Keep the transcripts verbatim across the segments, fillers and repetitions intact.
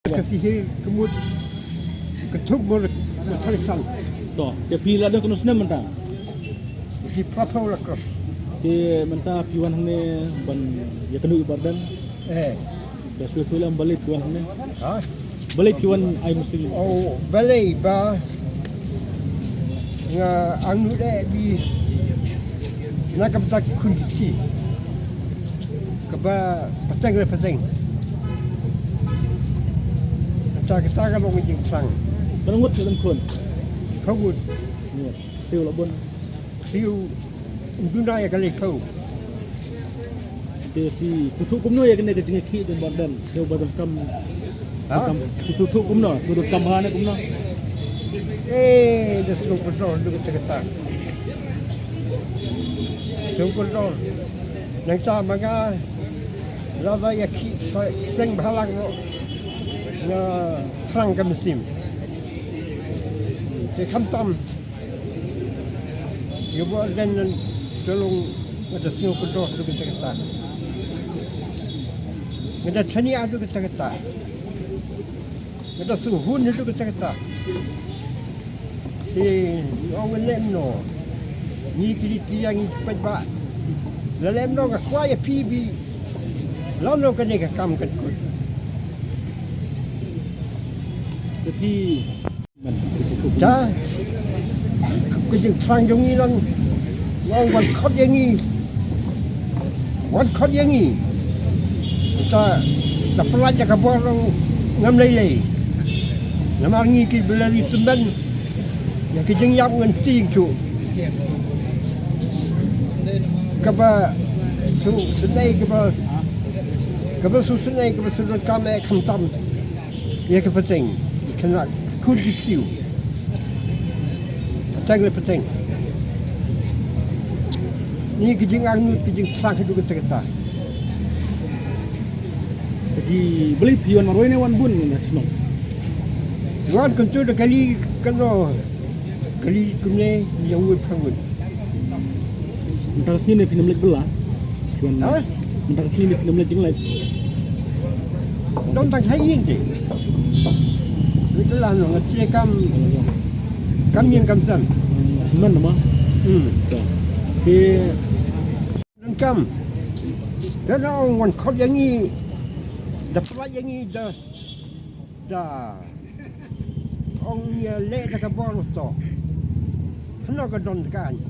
Ka sihir ka mut ka thuk mur ka tharisan. To, te phi la don kano snem mynta? Phi papa la kos. Te mynta phi wan hangne ban ïa kano i Bah Ardent? Eh. Da shu phi lam balei phi wan hangne? Ha? Balei phi wan ai masi? Oh, balei ba nga angnud eh bi na ka bynta ki khun ki kti. Kaba pateng re pateng. Kata kata ka long jingthrang. Kano ngut ki khun? Khaw ngut. Siew la bun. Siew duna ïa ka lei khaw. Te phi sngewthuh kumno ïa kane ka jingïakhih jong Bah Ardent? Siew ba donkam. Ha? Kam, phi sngewthuh kumno? Siew donkam ha ne kumno? Eh, da sngewthuh kumno da kata kata. Sngewthuh kumno. Nangta ma nga lada ïakhih seng bhalang noh nga thrang ka mynsiem. Te khamtam ïa Bah Ardent, nga da long, nga da sngewkyndoh haduh katta katta. Nga da shaniah haduh katta katta. Nga da sngewhun haduh katta katta. Te nga ong lem noh. Ngi ki rit ki ïa ngi ki paidbah. Lem noh nga kwah ïa phi ba lano kane ka kam kan kut. Te phi Te ka jingthrang jong ngi long, long wan khot ïa ngi. Wan khot ïa ngi. Te da pynlait ïa ka bor long ngam lei lei. Namar ngi ki ba la ri symben ïa ki jingïap ngan tieng shuh. Kaba shu sngewsynei kaba, kaba shu sngewsynei kaba shu donkam eh khamtam ïa ka pateng, kane ka khun ki siew. Pateng le pateng. Ngi ki jingangnud ki jingthrang haduh katta katta. Te balei phi wan marwei ne wan bun na shnong? Wan kumto da kali kano, kali kumne ïa u phangun. Mynta ka sngi ne phin ym leit bylla? Ha? Mynta ka sngi ne phin ym leit jingleit? Don tang ha ïing te. Leit bylla noh, nga te kam, kam ïing kam sem. Hmm, man ma? Hmm. Te. Te don kam. Te na ong wan khot ïa ngi. Da pynlait ïa ngi da Da ong ïa leh da ka bor to. Hano ka don ka aiñ.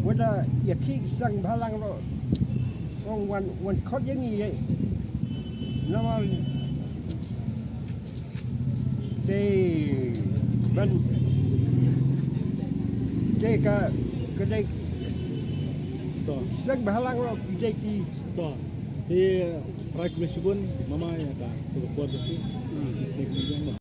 Wada ïa ki seng bhalang lo. Ong wan, wan khot ïa ngi ïa. Namar te ban te ka, ka dei to. Seng bhalang lo dei ki to. Te, trai kmen shibun, mama ïa ka, ka por ka shi. Hmm.